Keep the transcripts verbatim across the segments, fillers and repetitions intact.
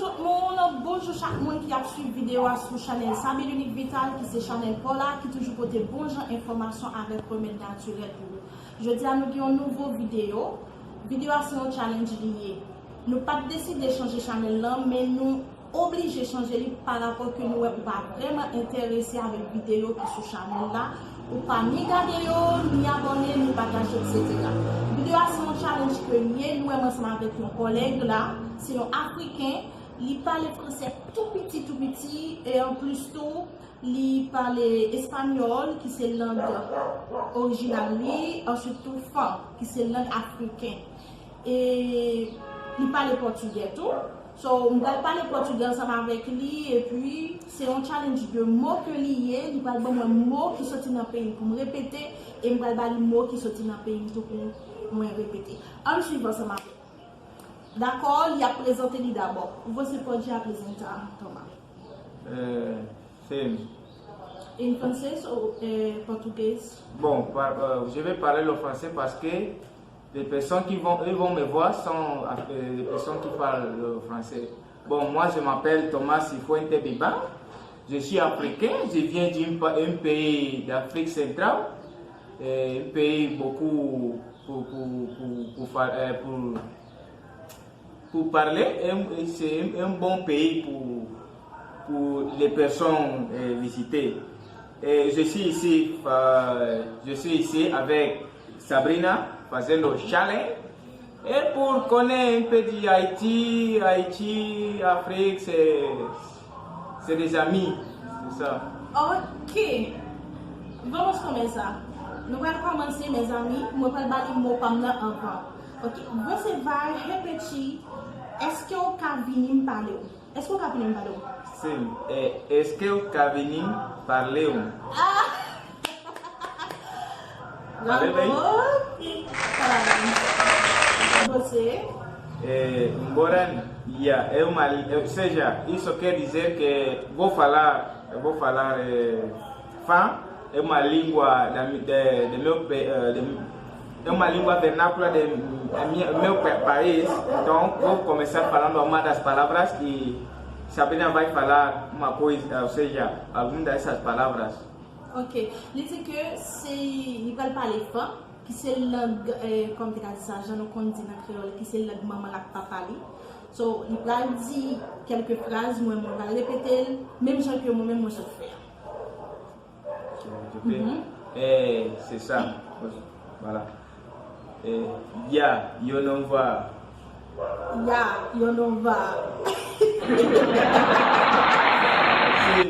Tout moun, bonjou chak moun ki ap swiv videyo a sou chanèl Sabi L'Unique Vital, ki se chanèl pa w la, ki toujou pote bon jan enfòmasyon avèk remèd natirèl pou ou. Jodi a, nou gen yon nouvo videyo. Videyo a se yon challenge li ye. Nou pa t deside chanje chanèl lan, men nou oblije chanje li pa rapò ke nou wè ou pa vrèman enterese avèk videyo ki sou chanèl la, ou pa ni gade yo, ni abòne, ni pataje, et cetera. Videyo a se yon challenge ke li ye, nou wè m ansanm avèk yon kòlèg la, se yon Afriken, li pale fransè tou piti, tou piti, e anplis tou, li pale espanyòl, ki se lang orijinal li, answit tou fan, ki se lang afriken. E li pale pòtigè tou. So, m pral pale pòtigè ansanm avèk li, epi se yon challenge de mo ke li ye, li pral ban mwen mo ki soti nan peyi m pou m repete, e m pral ba li mo ki soti nan peyi m tou pou mwen repete. Ann swiv ansanm avèk. Dakò, li ap prezante li dabò. Você pode apresentar, Thomas? Eh, sim. Em francês ou eh, português? Bom, pa- eh, je vais parler le français parce que les personnes qui vont, eux vont me voir sont eh, les personnes qui parlent le français. Bon, moi, je m'appelle Thomas Sifuente Biba. Je suis africain. Je viens d'un pa- un pays d'Afrique centrale. Eh, un pays beaucoup pour, pour, pour, pour, fa- eh, pour, pour parler. Et c'est un, un bon pays pour, pour les personnes eh, visiter. Et je suis ici, euh, je suis ici avec Sabrina, fazendo challenge. Et pour connaître un peu d'Haïti, Haïti, Afrique, c'est c'est des amis. C'est ça. Ok. Vamos começar. Nou pral kòmanse, mezanmi. Mwen pral ba li mo pa m nan anvan. Ok. Você vai repetir. Èske w ka vini m pale w? Èske w ka vini m pale w? Sim. É, es que eu ka vini m pale w? Ah! Pale bem. Bravo! Parabéns. Você? Eh, embora, yeah, é uma, ou seja, isso quer dizer que vou falar, eu vou falar eh, fã, é uma língua da, mi- de, de meu, pe- eh, de, é uma língua vernácula de a minha, meu pa- país, então vou começar falando uma das palavras e Sabrina vai falar uma coisa, ou seja, alguma dessas palavras. Ok. Li di ke se li pral pale fã, ki se lang, eh, kòm te ka di sa, jan nou konn di nan kreyòl, ki se lang manman l ak papa li. So, li pral di kèlke fraz, mwen, mwen pral repete l, menm jan ke mwen menm mwen sot fè a. Tu peux? Eh, c'est ça. Voilà. Eh, ya, yo não vá. Ya, yo não vá. Sim.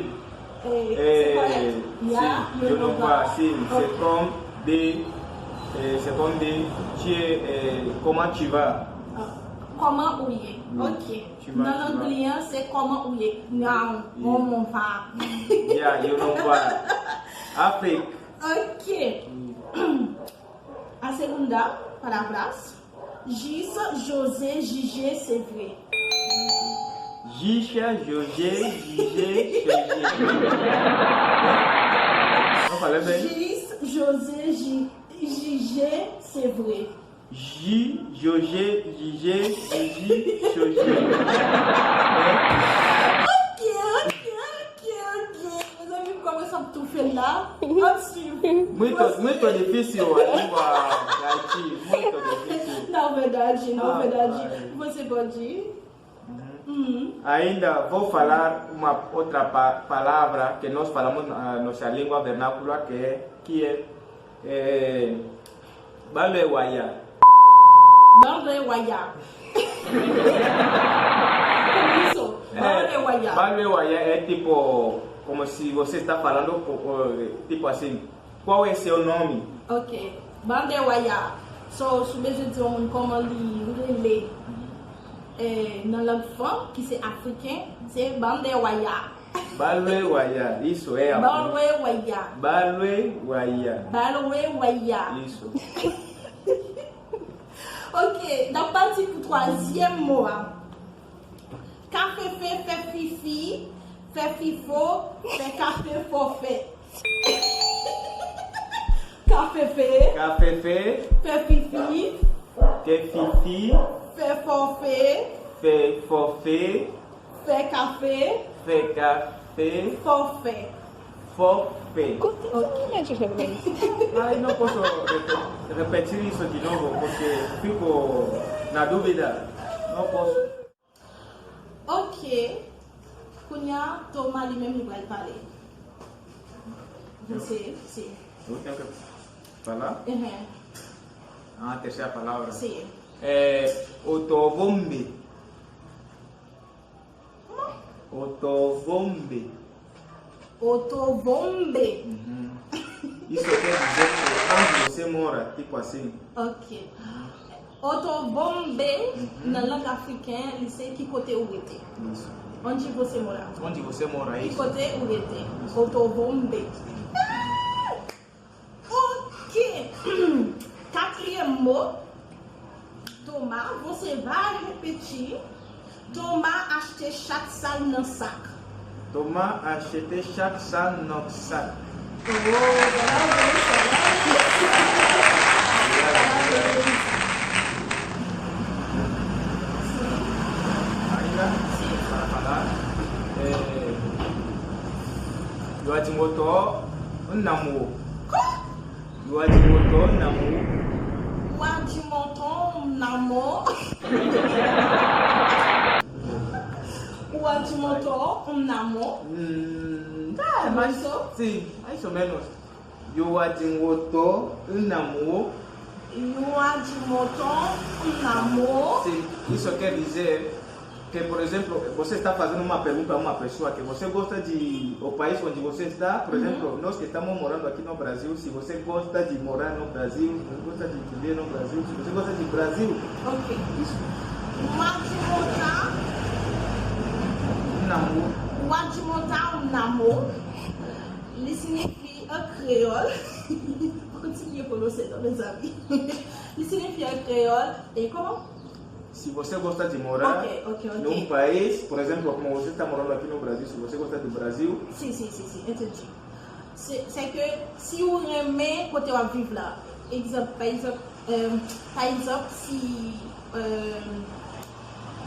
Eh, Eh, c'est correct. Ya, sim, yo yo não não vá. vá, sim. C'est comme de, eh, c'est comme de, tu es, eh, comment tu vas? Ah, kòman ou ye? Oui. Ok. Tu vas, Nan tu vas. Anglè an, se kòman ou ye? Now, Yeah. comment va? Ya, yo não vá. África. Ok. A segunda palavras. Gis, José, Jijé, c'est vrai. Gixa, José, Jijé, José. Vamos falar bem? Gis, José, Ji- Jijé, c'est vrai. Gi, José, Jijé, Jiji, José. Ok, ok, ok, ok. Mezanmi, m kòmanse ap toufe la. Ap swiv. Muito, muito difícil a língua de Haiti, muito difícil. Não, verdade, não, Ah, verdade. ai. Você pode ir? Uhum. Ainda vou falar uma outra pa- palavra que nós falamos na nossa língua vernácula, que é, que é, é Balwe Waya. Balwe Waya. Como isso? Balwe Waya. Balwe Waya é tipo, como se você está falando, co- co- tipo assim, qual é seu nome? Ok. Balwe Waya. So, si w bezwen di yon moun kòman li rele eh, nan lang fran, ki se afriken, se Balwe Waya. Balwe Waya, isso é. Balwe Waya. Balwe Waya. Balwe Waya. Isso. Ok, n ap pati pou twazyèm mo a. Kafefe, fè fifi, fè fifo, fè kafe fòfè. Kafefe, Kafefe, fè fifi, fè fifi, fè fòfè, fè fòfè, Fè kafe. Fè kafe. Fòfè. Fòfè. Kote sa ki mèt chèchè pou mwen? Ay, non posso ripet-, ripetere isso di novo, porque fico na dúvida. Não posso. Ok. Kounye a, Toma li menm li pral pale. Você, sim. Eu tenho que falar? Uhum. Ah, terceira palavra. Sim. É, otobombe. Otobombe. Otobombe. Uhum. Isso quer dizer que onde você mora, tipo assim. Ok. Otobombe, nan lang afriken, li se ki kote ou rete. Isso. Onde você mora? Onde você mora, isso. Ki kote ou rete? Isso. Otobombe. Ok. Katriyèm mo, Toma, você vai repetir. Toma achte chak sa l nan sak. Toma achte chak sa l nan sak. Oh, bravo, bravo. Ainda? Sim. Para falar. É, eu admito um namoro. Yo a di monton nan mo. Ou a di monton nan mo. Ou a di monton nan mo. Mm, ah, mais, sim, mais ou menos. Yo a di monton nan mo. Yo a di monton nan mo. Sim, isso quer dizer que, por exemplo, você está fazendo uma pergunta a uma pessoa que você gosta de, o país onde você está, por exemplo, nós que estamos morando aqui no Brasil, se você gosta de morar no Brasil, se você gosta de viver no Brasil, se você gosta de Brasil. Ok. Isso. Ou a di montan. Nan mo. Ou a di montan nan mo. Li siyifi an kreyòl. Kontinye pwononse non, mezanmi. Li siyifi an kreyòl. E kòman? Se você gosta de morar, ok, ok, ok, num país, por exemplo, como você está morando aqui no Brasil, se você gosta do Brasil. Sim, sim, sim, sim, entendi. Se, se ke si ou renmen kote w ap viv la, egzanp, pa egzanp, euh, pa egzanp, si, euh,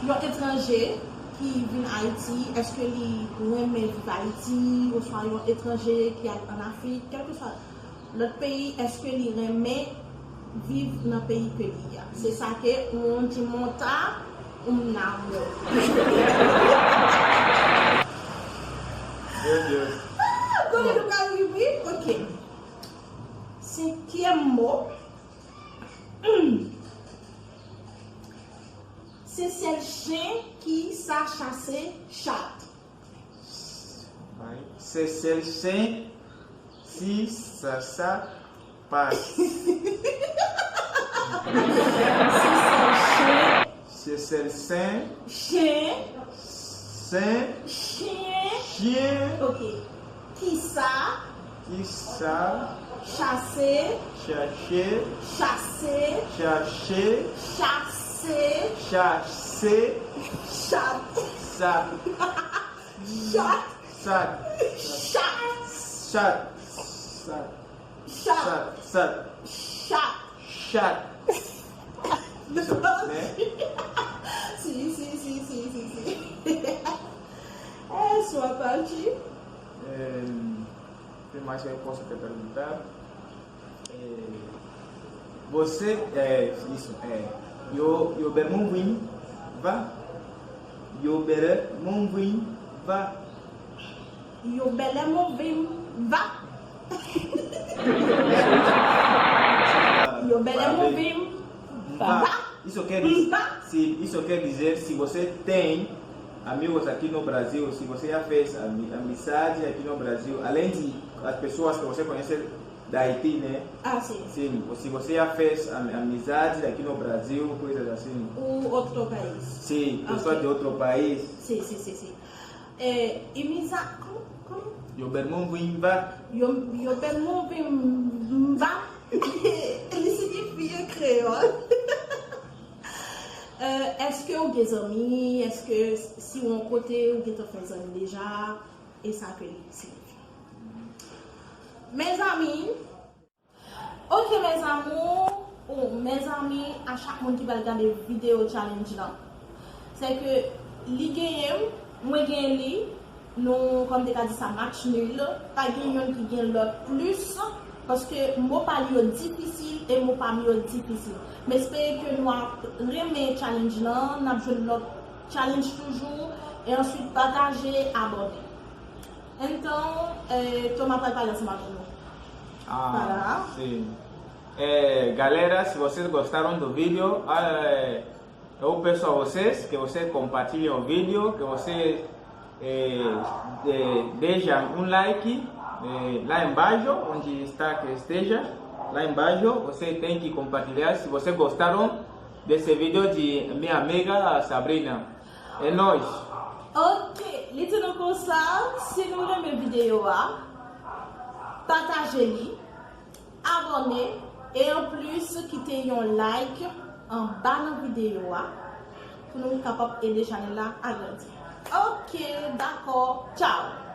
yon etranje ki vin Ayiti, èske li renmen viv Ayiti, oswa yon etranje ki al ann Afrik, kèlkeswa lòt peyi, èske li renmen viv nan peyi ke li ye a? Se sa ke un monta un namo. Byen, byen. Ah, konnen nou ka ri, wi. Ok. Senkyèm mo. Se sèl chen ki sa chase chat. Se sèl chen ki sa sa pas. Se sèl chen. Se sèl chen. Chen. Sen. Chen. Chen. Ok. Ki sa. Ki sa. Chase. Chache. Chase. Chache. Chase. Chase. Chat. Sa. Chat. Chat. Chat. Chat. Chat. Chat. Chat. Chat. Chat. Né? Sim, sim, sim, sim, sim, sim. É, sua parte. É, tem mais que eu posso te perguntar? É, você, é, isso, é. Yo, yo bèl moun vin, va. Yo bèl moun vin, va. Yo bèl moun vin, va. Yo bèl moun vin, va. Isso quer dizer, se, isso quer dizer, se você tem amigos aqui no Brasil, se você já fez ami-, amizade aqui no Brasil, além de as pessoas que você conhece da Haiti, né? Ah, sim. Sim, se você já fez am-, amizade aqui no Brasil, coisas assim. Ou outro país. Sim, pessoas de outro país. Sim, sim, sim, sim. É, imiza-, como, como? Yo bèl moun vin, va. Yo, yo bèl moun vin, va. Li siyifi an kreyòl. Euh, èske ou gen zanmi? Èske si ou yon kote, ou gentan fè zanmi deja? E sa ke li siyifi. Mezanmi, ok, mes amours, ou mezanmi, a chak moun ki pral gade videyo challenge lan, se ke li genyen m, Mwen gen li, nou, kòm te ka di sa, match nul. Pa gen youn ki gen lòt plis, paske mo pa l yo difisil e mo pa m yo difisil. M espere ke nou ap renmen challenge lan, n ap jwenn lòt challenge toujou, e answit pataje, abòne. Enton, eh, Thomas pral pale ansanm avèk nou. Ah, sim. Eh, galera, se vocês gostaram do vídeo, eh, eu peço a vocês que vocês compartilhem o vídeo, que vocês eh, eh, deixam um like eh, lá embaixo, onde está que esteja, lá embaixo, você tem que compartilhar se vocês gostaram desse vídeo de minha amiga Sabrina. É nóis! Ok, li di nou konsa, si nou renmen videyo a, pataje li, abòne, e anplis kite yon like anba nan videyo a pou nou kapab ede chanèl la agrandi. Ok, dakò, tchao!